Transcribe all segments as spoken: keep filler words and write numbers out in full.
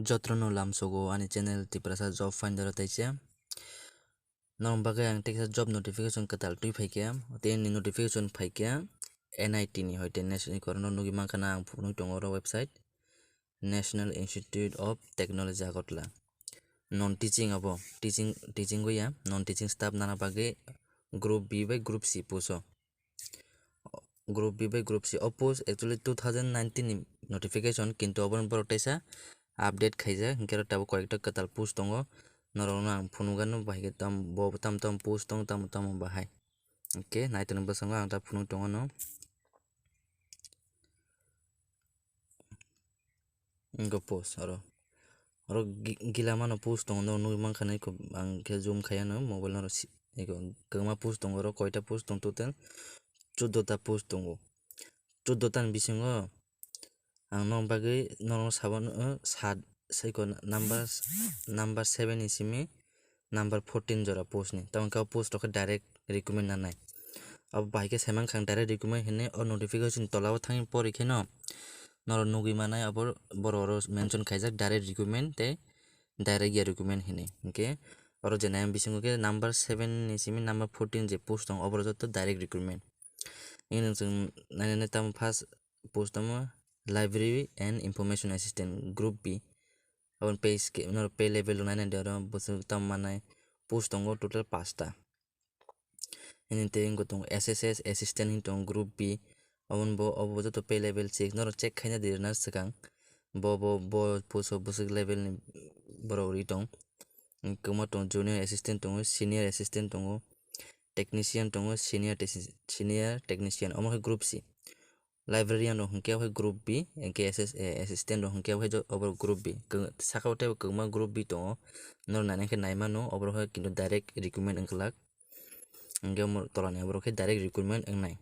Jotono lamsogo ani channel Tiprasa Job Finder o taisa. Norok bagwi ang teisa job notification kwtal twi phaikha, tei ani notification phaikha N I T ni, hoite national, korokno nugwi mankha na ang phunuk tongo oro website, National Institute of Technology Agartala. Non teaching abo, teaching, teaching o ya, non teaching staff nana bagwi group B bai group C post o. Group B bai group C o post actually two thousand nineteen ni notification, kintu obono borok teisa update khaijak, hinkhe oro tabuk koyekta kwtal post tongo, norokno ang phunukgano bahai khe tam, bo tam tam post tongo, tamo tamo bahai. Hinkhe naitonwi bwskango ang ta phunuk tongo no. Wngkha post oro. Oro gi-, gila mano post tongo, no nugwi mankha na eko, ang khe zoom khaiya no mobile no oro si-, eko kwbangma post tongo, oro koita post tongo total? Chuddo ta post tongo. Chuddo ta ni bisingo ang nokni bagwi norokno sabo no, sat, saiko number, number seven ni simi number fourteen jora post ni. Tamo khe o post rok khe direct recruitment nanai. Abo bahai khe saimankha ang direct recruitment hinwi o notification tola o thangwi pori khe no norok nugwi manai abo borok oro mention khaijak direct recruitment tei direct ya recruitment hinwi. Hinkhe oro je nai bisingo khe number seven ni simi number fourteen je post tongo, obo joto direct recruitment. Ini chwng nainani tamo first post tamo library and information assistant group B. Aboni pay scale, norok pay level rok nainai de oro bwswk tamo manai post tongo total pasta. Hini tei wngkha tongo S S S assistant hini tongo group B. Aboni bo, obo joto pay level check, norok check khaina di rwna swkang. Bo, bo, bo post o bwswk level ni borok ri tong. Kwma tongo junior assistant tongo, senior assistant tongo, technician tongo, senior tesi-, senior technician, omo khe group C. Librarian rok hinkhe obo khe group B, hinkhe S S, eh, assistant rok hinkhe obo khe jo-, obo group B. Kwng-, saka o teibo kwbangma group B tongo, norok naina khe nai mano, oborok khe kintu direct recruitment wng glak. Hinkhe omo tola ni oborok khe direct recruitment wngnai.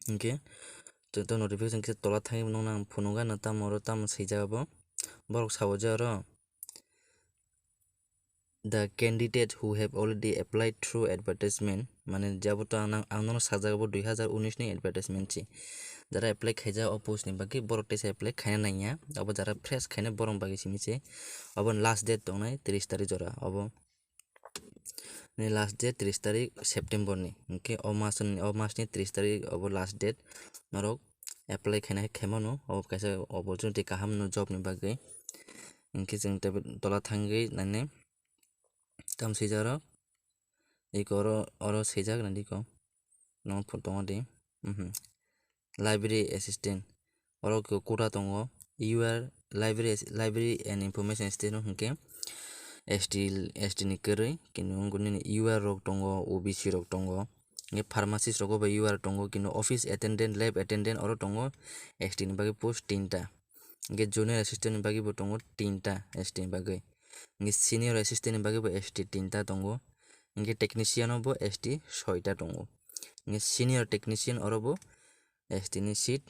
Hinkhe joto notification kisa tola thangwi nokna ang phunukgano, tamo oro tamo swijak abo. Borok sao je oro, "The candidate who have already applied through advertisement," mane jabo to ang, ang nono sajak abo dui hazar unis ni advertisement si. Jara apply khaijak o post ni bagwi borok teisa apply khaina nangya. Abo jara fresh khaina borok bagwi simi se. Abo ni last date tongnai tris tarik jora. Abo ni last date tris tarik September ni. Hinkhe o mas ni, o mas ni tris tarik abo last date. Norok apply khaina khe khaimano. Abo kaisa opportunity kaham no job ni bagwi. Hinkhe chwng tei tola thangwi nani tam swijak rok. Iko oro, oro swijak nani iko. Nong pho tongo di. Mhm. Library assistant. Oro ko quota tongo. U R library ass-, library and information assistant no hinkhe S T, S T ni kwrwi. Kini wngkha nini U R rok tongo, O B C rok tongo. Hinkhe pharmacist rogo bai U R tongo. Kini office attendant, lab attendant oro tongo. S T ni bagwi post tinta. Hinkhe junior assistant ni bagwi bo tongo tinta S T ni bagwi. Hinkhe senior assistant ni bagwi bo S T tinta tongo. Hinkhe technician o bo S T soita tongo. Hinkhe senior technician oro bo S T ni seat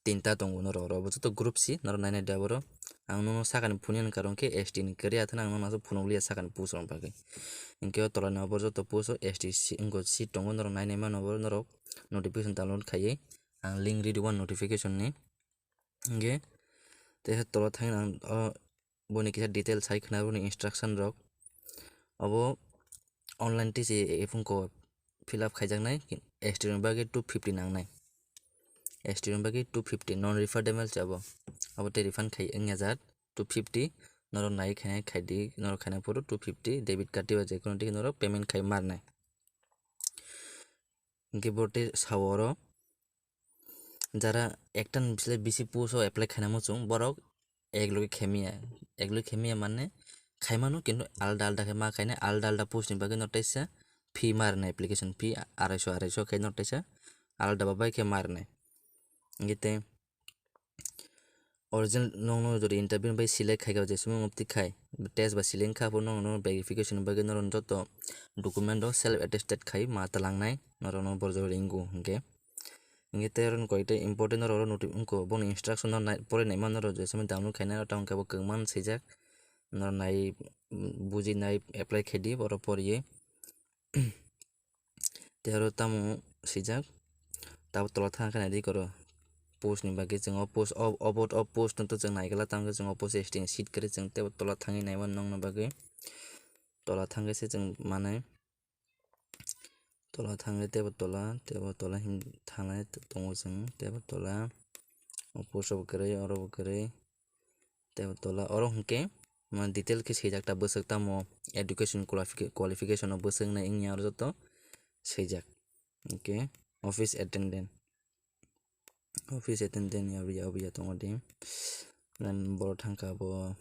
tinta tongo norok oro. Bo joto group C norok nainai da boro. Ang nono sakani phunuyani karon khe S T ni kwrwi athana ang nono aswk phunukliya sakani post rok bagwi. Hinkhe o tola ni o bo joto post o S T si-, wngkha seat tongo norok nainai mano bo norok notification download khaiwi ang link ridi one notification ni. Hinkhe tei tola thangwi ang o boni kisa detail sai khna boni instruction rok. Obo online tei se phone ko fill up khaijaknai, S T ni bagwi two fifty nangnai. S T ni bagwi two fifty non refundable se abo. Abo tei refund khai wngya jat two fifty norok nai khainai khaidi, norok khaina phuru two fifty debit card tei ba jekono tei norok payment khai marnai. Hinkhe bo tei sao oro jara ekta ni bisle bisi post o apply khaina muchung, borok ek loge khemiya, ek loge khemiya mane khaimano, kintu alda alda khe ma khainai, alda alda post ni bagwi no teisa fee ma rwnai, application fee arai so, arai so khe no teisa alda ba bai khe ma rwnai. Hinkhe tei original nokno jodi interview bai select khaikha, je simi mukti khai test ba select kha, bo nokno verification bagwi norok joto document rok self attested khai ma talangnai, norokno borjak ringo hinkhe. Hinkhe tei oro koita important oro noti-, wngkha boni instruction no nai-, pore naima norok je simi download khaina tamo khe bo kwbangma swijak, norok nai, buji nai apply khaidi oro poriwi. Tei oro tamo swijak, tabo tola thang khe naidi oro Post ni bagwi chwng o post, o, obo, o post no to chwng naikhe la, tamo khe chwng o post sitting seat kwrwi chwng teibo tola thangwi naimanw nokni bagwi. Tola thangkhe se chwng manai, tola thangkhe teibo tola, teibo tola hin thanai tongo chwng, teibo tola o post rok bo kwrwi, oro bo kwrwi, teibo tola oro hinkhe ma detail khe swijak ta bwswk tamo education qualifica-, qualification o bwswk nai wngya oro joto swijak. Hinkhe office attendant, office attendant ni obo ya, obo ya tongo di. Then borok thangkha abo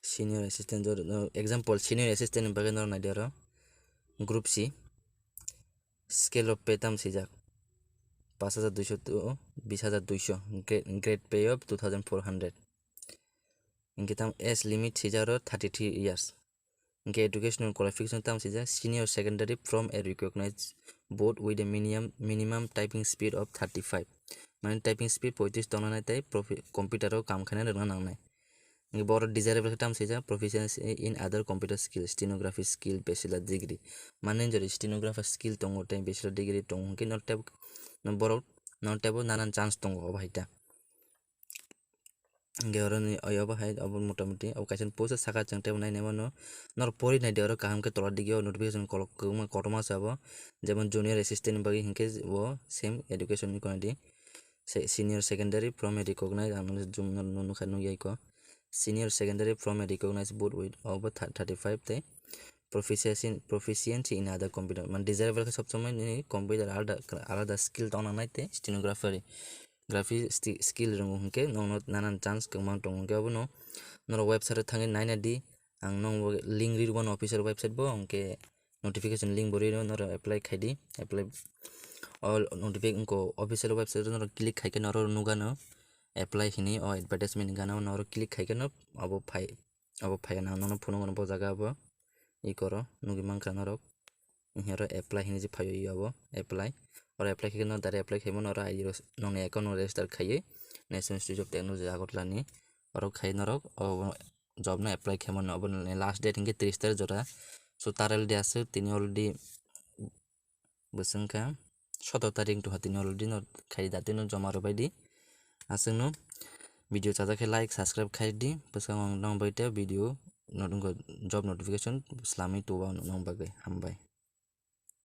senior assistant, jor-, no, example, senior assistant ni bagwi norok naidi oro group C, scale of pay tam swijak pash hajar duisho to bish hajar duisho, gra-, grade pay of two thousand four hundred. Hinkhe tam age limit swijak oro thirty three years. Hinkhe educational qualification tam swijak senior secondary from a recognized board with a minimum, minimum typing speed of thirty five. Mane typing speed poitris tongna nai tei profi-, computer o kam khaina rwna nangnai. Hinkhe borok desirable khe tam swijak proficiency in other computer skill, stenography skill, bachelor degree. Mane jori stenographer skill tongo tei bachelor degree tongo hinkhe no tei borok no teibo nanan chance tongo obo hai ta. Hinkhe oro ni oyo bo hai obo motamoti obo kaisa post saka chwng teibo nai naimano. Norok pori naidi oro kaham khe tola digi o notification kolok kwbangma kotorma se abo, jemon junior assistant ni bagwi hinkhe bo same education ni kono di. Se-, senior secondary from a recognized, ang nukha, nukya iko senior secondary from a recognized board with obo thirty five tei proficiency, proficiency in other computer, mane desirable khe sob somoi nini computer alada, alada skill tongna nai tei stenography graphic sti-, skill rwngo hinkhe nokno nanan chance kwbang tongo. Hinkhe abono norok website o thangwi naina di, ang nokbo link ri rwmano official website bo, hinkhe notification link bo ri rw norok apply khai di, apply all notification ko official website o norok click khai khe norok nukgano apply hinwi o advertisement ni gana o norok click khai khe no abo phai, abo phai nang nono phunukgwno bo jaga abo ikoro nugwi mankha norok. Hinkhe oro apply hinwi je phaiwi abo apply. Oro apply khe no direct apply khaimano oro I D rok nokni account no register khaiwi National Institute of Technology Agartala ni oro khai norok o job no apply khaimano obo ni last date hinkhe tris tarik jora. So tarel de aswk tini already bwswk wngkha sotor tarik tongkha tini already no khai da tini joma rwbai di. Aswkno video chajak khe like subscribe khai di bwskango ang nang bai tei video not-, job notification swlamwi tubu ang nang bagwi hambai.